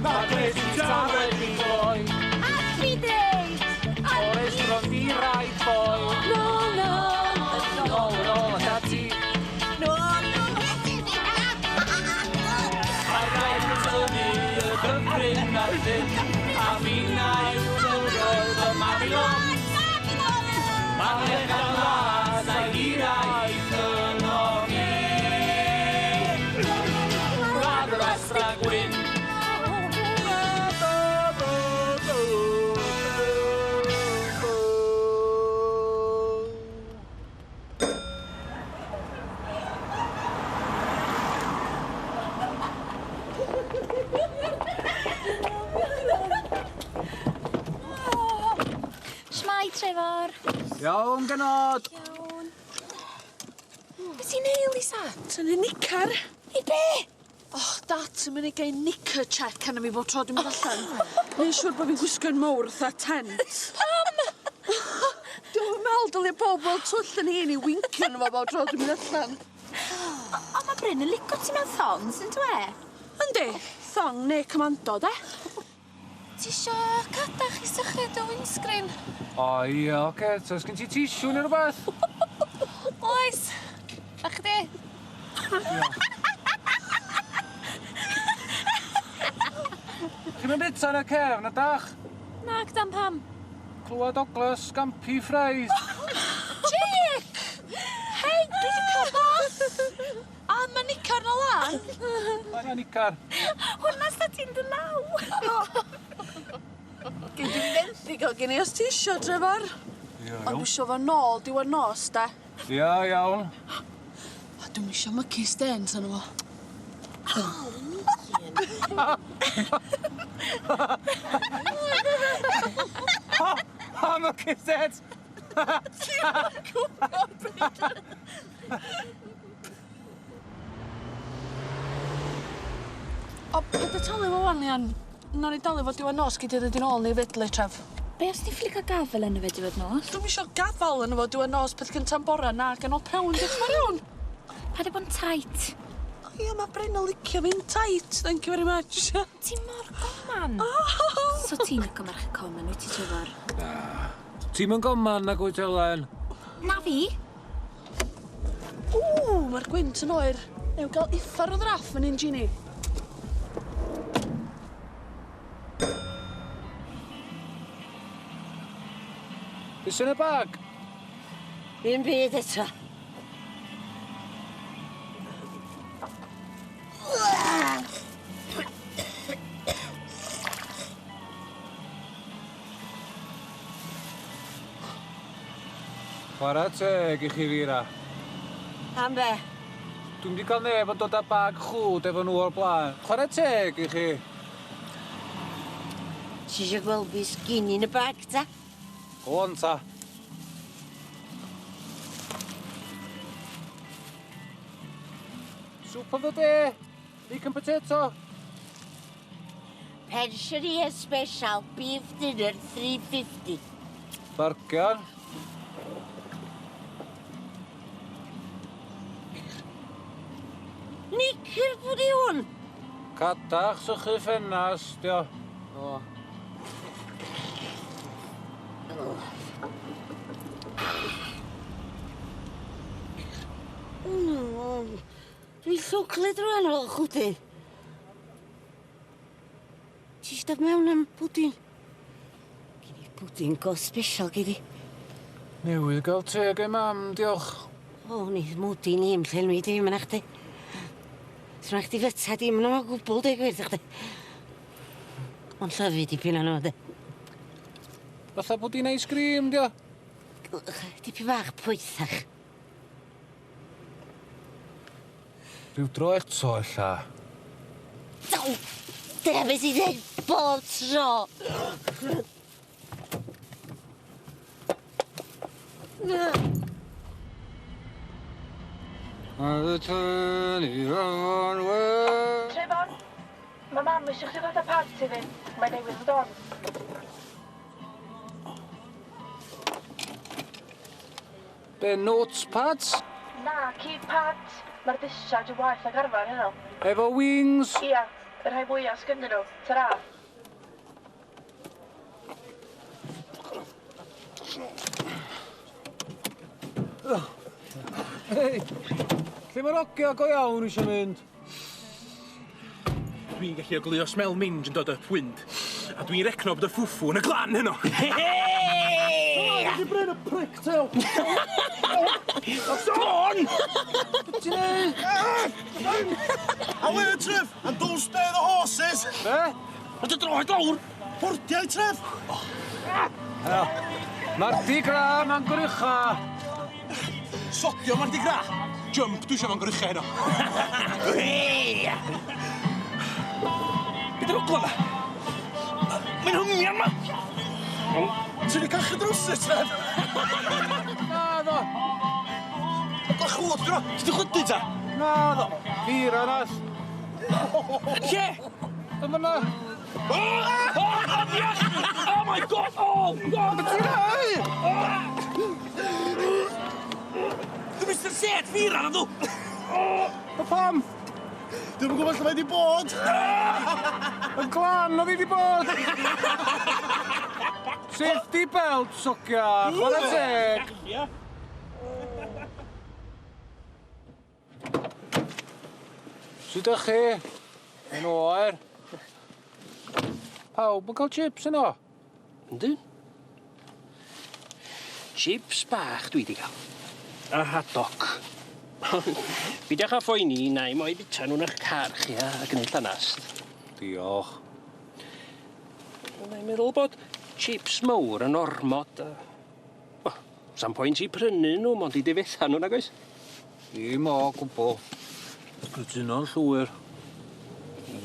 Mae Glesni tân wedi cloi. Happy days! Oes bron di rai foel. No, no. Nôl yn ôl ac ati. No, no. Mae'r gair yn tynnu y dyffryn a'r llyn. A finna yw dyfroedd y Mabilon. Mae lechan las a'i hiraeth yno ni. Gwlad yr Astra Gwyn. Shwmae, Trefor? Iawn, genod. Iawn. Be ti'n neud, Lisa? Tynnu nicar. I be? Och, dat yn mynd i gael knicker check arna fi bob tro dwi'n mynd allan. Neu'n siŵr bod fi'n gwisgo'n mowr fatha tent. Pam? Dwi'n meddwl dylia pob weld twll yn hun i wincio arno fo bob tro dwi'n mynd allan. O ma' Bryn yn lico ti mewn thongs on'd yw e? Yndi, thong neu commando de. Ti isio cadach i sychu dy windscreen? O ia, oce. So, sgyn ti tissue neu rwbath? Oes. A chdi? Chi'm yn bita yn y cefn ydach? Nag dan pam? Clywad ogla scampi fries. Jake! Hei, dwi 'di ca'l bath! A ma' nicar nôl lan. Mae nicar. Hwnna sa ti'n dy law. Gei di fenthyg o gen i os ti isio, Trefor. Ia, Ond dwi isio fo nôl diwedd nos, de. Ia, iawn. A dwi'm isio mycu stains arno fo. O, mycu stains! Ti'm yn gwbod be' O, paid â talu fo ŵan, Leanne. Nawn ni dalu fo diwedd nos gei di dod i nôl ni 'fyd 'ly, Tref. Be os ti ffili ca'l gafel yno fe diwedd nos? Dwi'm isio gafal yno fo diwedd nos peth cynta'n bora nag yn ôl prewn diolch yn fawr iawn. Paid â bod yn tight. O ia, ma' Bryn yn licio fi'n tight, thank you very much. Ti mor goman. So ti'n lico merched common wyt ti Trefor? Na. Ti'm yn goman nag wyt Elen? Na fi. Ww, ma'r gwynt yn oer. Newn ga'l uffar o ddraff yn un Gini. Be' sy yn y bag? Ddim byd eto. Chwara teg i chi Vera. Am be? Dwi'm 'di ca'l neb yn dod â bag chwd efo nhw o'r blaen. Chwara teg i chi. Ti isio gweld be' sgin i yn y bag ta? Go on ta. Soup of the day. Leek and potato. Pensioneer special beef dinner 3.50. Bargan. Knicker pwy hwn? Cadach sychu ffenas, dio. O. Dwi'n llwglyd rwan o chwdyn. Ti isio dod mewn am pwdin? Gin i bwdin go special gei di. Newydd gael te gen mam, diolch. O, neith mwdin i'm llenwi dim yna chdi. Swn chdi fyta dim yna o gwbl, deu gwir chdi. Ond llyfu dipyn o'n de. Fatha pwdin ice cream, dio. Dipyn bach poethach. Rhyw dro eto, ella. Dow! Dyna beth ti'n dweud bob tro! Trefor, mae mam eisiau chdi ddod â pads iddi. Mae newydd ddod on. Be, notepads? Na, keypads. Mae'r discharge yn waeth ag arfer heno. Efo wings? Ia. Y rhai mwya sgynnyn nhw. Tara. Hei, lle mae'r ogia go iawn eisiau mynd? Dwi'n gallu ogleuo smell minge yn dod up wind. A dwi'n recno bod y ffwffw yn y glan heno. Hei! Wedi bryn y prick tail. Come on! Be ti'n neud? Away, Tref, and don't spare the horses. Be? Mae dy droed lawr! Pordiau, Tref. Mardi Gras ma'n gwrycha. Sodio Mardi Gras! Jump dwi eisiau fo'n gwrycha heno. Be di'r ogla 'ma? Mae'n hymian ma! Ti wedi cachu drwsus, Tref? Naddo. Ogla chwd, gyda. Ti di chwydu ta? Naddo. Fira nath. Lle? Yn fyna. Oh my God! Oh God! Be ti'n neud? Dwi'n Mr Set Fira na dw! O pam? Dwi'm yn gwybod lle mae di bod. Yn glan oedd hi di bod. Safety belt, socia. Chwarae teg. Sut ydych chi? Yn oer. Pawb yn cael chips yno? Yndyn. Chips bach dwi di gael. A haddock. Peidiwch â phoeni, na i mo'i bita nhw'n eich car chi a gwneud llanast. Diolch. Mae'n meddwl bod chips mawr yn ormod. A... Wel, sa'm pwynt i prynu nhw, mond i difetha nhw, nag oes? Dim o gwbl. Cytuno'n llwyr.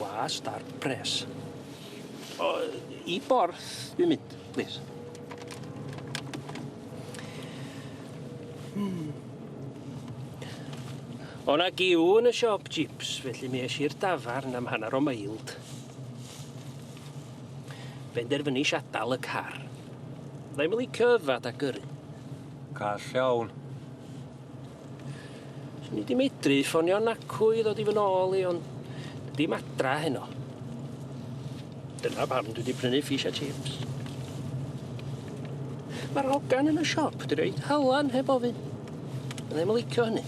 Wast ar pres. O, i Borth dwi'n mynd, plis. O 'na giw yn y siop chips, felly mi es i'r dafarn am hanner o mild. Benderfynish adal y car. Fydda i'm yn licio yfad a gyrru. Call iawn. Swn i 'di medru ffonio Nacw i ddod i fy nôl i, ond dim adra heno. Dyna pam dwi 'di prynu fish a chips. Mae'r hogan yn y siop 'di roid halan heb ofyn. Fydda i'm yn licio hynny.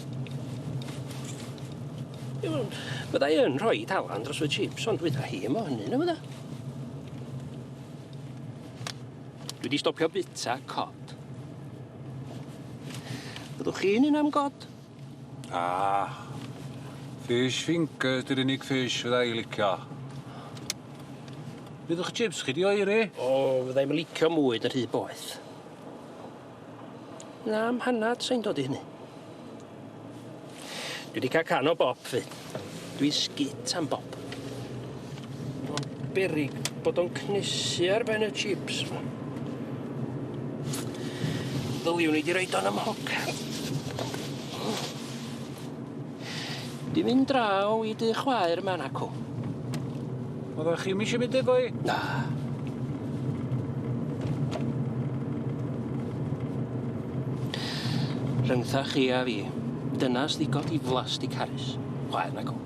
Fydda i yn rhoi halan dros fy chips, ond wydda hi mo hynny, na fydda? Dwi 'di stopio bita cod. Fyddwch chi'n un am god? Ah, fish fingers di'r unig fish fydda i licio. Fyddwch chips chi di oeri? O, fydda i'm yn licio mwy yn rhy boeth. Na, am hanad sa'n dod i hynny. Dwi wedi cael can o bop fyd. Dwi'n sgit am bop. Mae'n berig bod o'n cnesu ar ben y chips. Ddyliwn i di roid o'n ymhocad. Di mynd draw i dy chwaer yma nacw. Oeddech chi'm eisiau mynd efo i? Na. Rhyngtha chi a fi, dyna ddigon diflas di Carys. Chwaer nacw.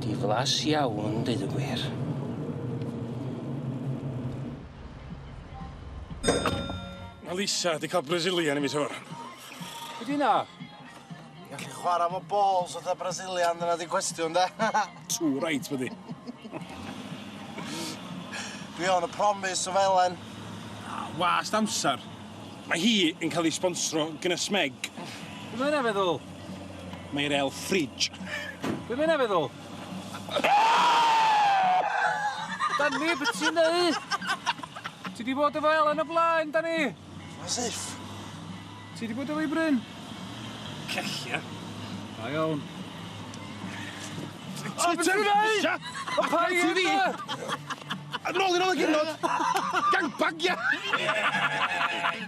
Diflas iawn, deud y gwir. Mae Lisa di cael Brazilian i mi tafar. Be di na? I allu chwarae fo balls oedd Brazilian, dyna di cwestiwn, de. Too right, byddi. Dwi on y promise o felen. Wast amser. Mae hi yn cael ei sponsro gyda Smeg. Be mae hynna feddwl? Mae'r el fridge. Be mae hynna feddwl? Dani, be ti'n neud? Ti di bod efo Elen o blaen, Dani? As if. Ti di bod efo i Bryn? Cellia. Da iawn. O, be ti'n neud? O, pa Ti fi? A nôl i nôl y gynod. Gangbang, ia!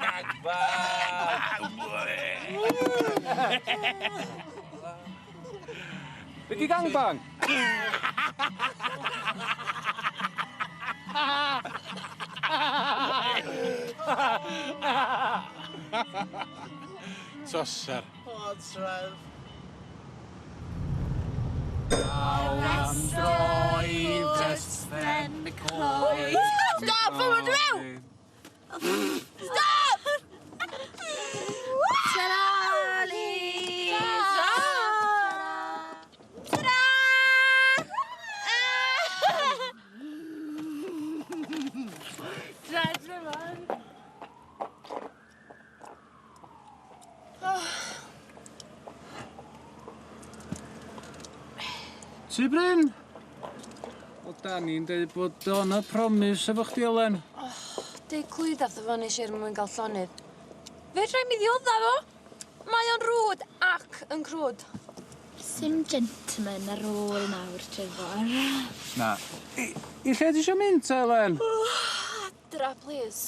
Gangbang! Be di gangbang? Tosar. O, Tref. Am dro i Fresthen Coed. Stop! Fo dwi'n byw! Stop! Ta-ra, Lisa! Ta-ra! Ta-ra, Trevor! Ti Bryn? O Dani'n deud bod o'n y promise efo chdi Elen. Deud clwydda wrtho fo nes i er mwyn gael llonydd. Fedra i'm i ddiodda fo. Mae o'n rwd ac yn crwd. Sim gentleman ar ôl nawr, Trefor. Na. I lle ti isio mynd ta Elen? Adra, please.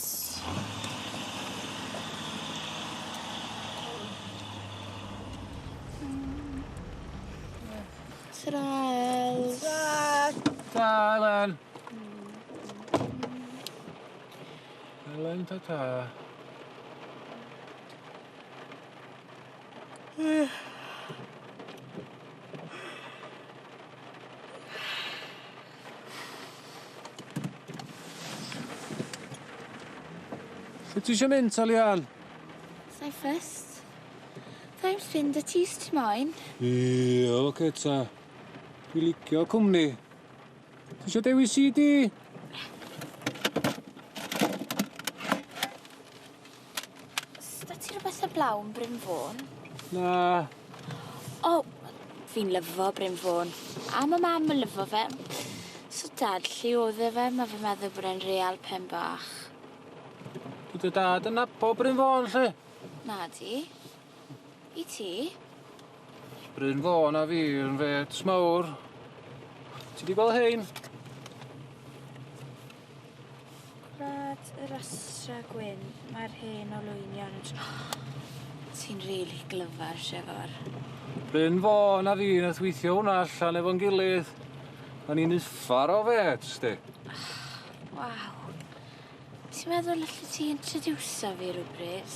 Tara, Els. Ta Elen. Elen ta ta. Lle ti isio mynd ta Lian? Sa'i ffyst. Fai'n ffrind a ti ti moyn. Ie, oce ta. Dwi licio cwmni. Ti isio dewis CD? Sda ti rhywbeth o blawn Bryn Fôn? Na. O, fi'n lyfo Bryn Fôn. A ma' mam yn lyfo fe. So dad, lle o'dd e fe? Ma' fe'n meddwl bod e'n real pen bach. Dwi dy dad yn nabo Bryn Fôn, lle? Na di. I ti? Bryn Fôn a fi yn fêts mawr. Ti di gweld hein? Gwlad yr Astra Gwyn, mae'r hen olwynion yn Ti'n rili glyfar, Trefor. Bryn Fôn a fi nath weithio hwnna allan efo'n gilydd. O'n i'n uffar o fêts, di. Waw. Ti'n meddwl allet ti introducio fi rhywbryd?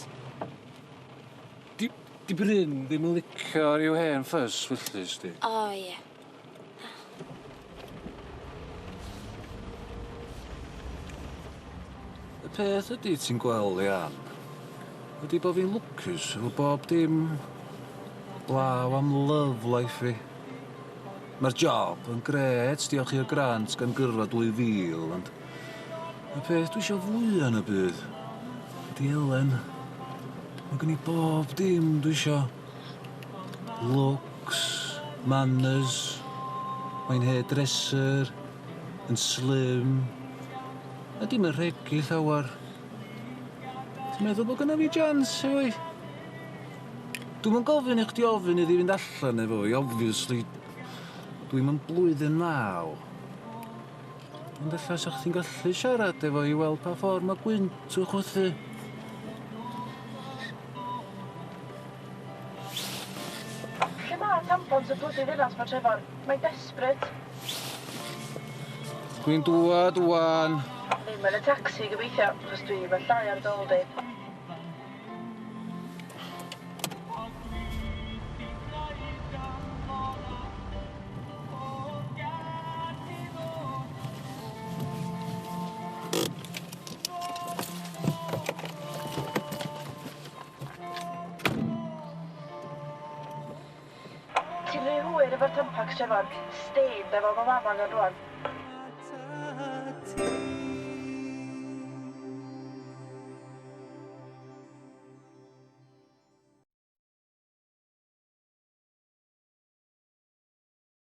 Di Bryn ddim yn licio rhyw hen ffys felly, sti. O, ie. Y peth ydi ti'n gweld, Leanne, ydi bo' fi'n lwcus efo bob dim. Blaw am love life fi. Mae'r job yn grêt, diolch i'r grant gan gyrfa 2000, ond y peth dwi isio fwya yn y byd ydi Elen. Mae gen i bob dim dwi isio. Looks, manners, mae'n hairdresser, yn slim, a dim yn rhegi llawar. Ti'n meddwl bod gynna fi chance efo hi? Dwi'm yn gofyn i chdi ofyn iddi fynd allan efo fi, obviously. Dwi'm yn blwyddyn 9. Ond ella sa chdi'n gallu siarad efo i weld pa ffordd mae gwynt yn chwythu. Lle mae tampons y blydi ddinas ma Trefor? Mae'n desperate. Dwi'n dŵad ŵan. Ddim yn y tacsi gobeithio, achos dwi efo llai ar dôl di. Ti'n rhy hwyr efo'r Tampax, Trefor. Stained efo ma mam angen rwan.